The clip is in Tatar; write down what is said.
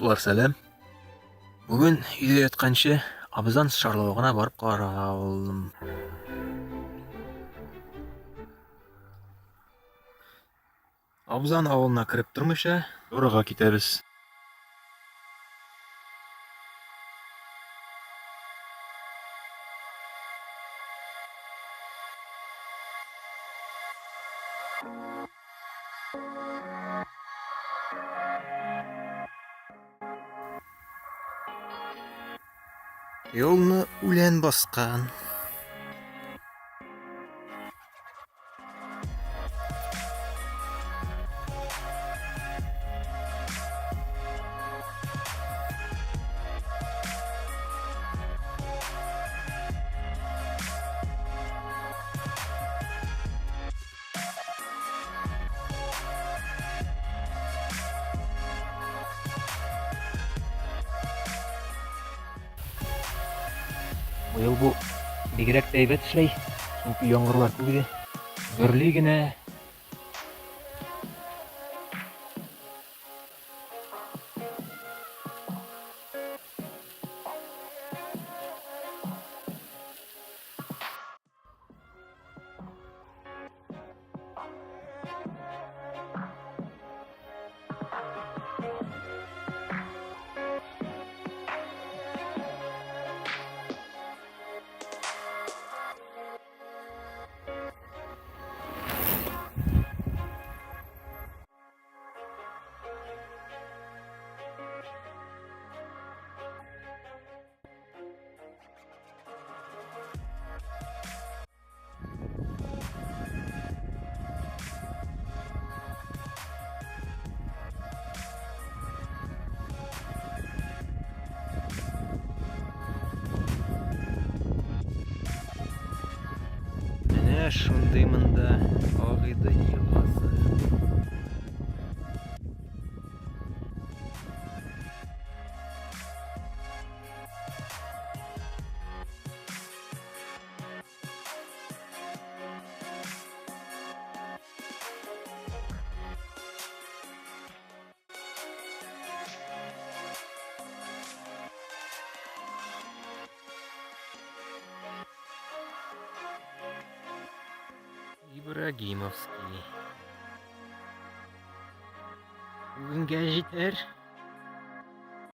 Дуслар, сәлам. Бүген өйдә ятканчы Абзан шарлавыгына барып карарга булдым. Абзан авылына кереп тормыйча, Дорага китәбез. Юлны үлән баскан. Быел бу бигрәк тә әйбәт эшләй, чөнки яңгырлар күп иде. Гөрли генә. Менә шундый монда Агыйдел елгасы. Ибрагимовский. Бүгенгә җитәр.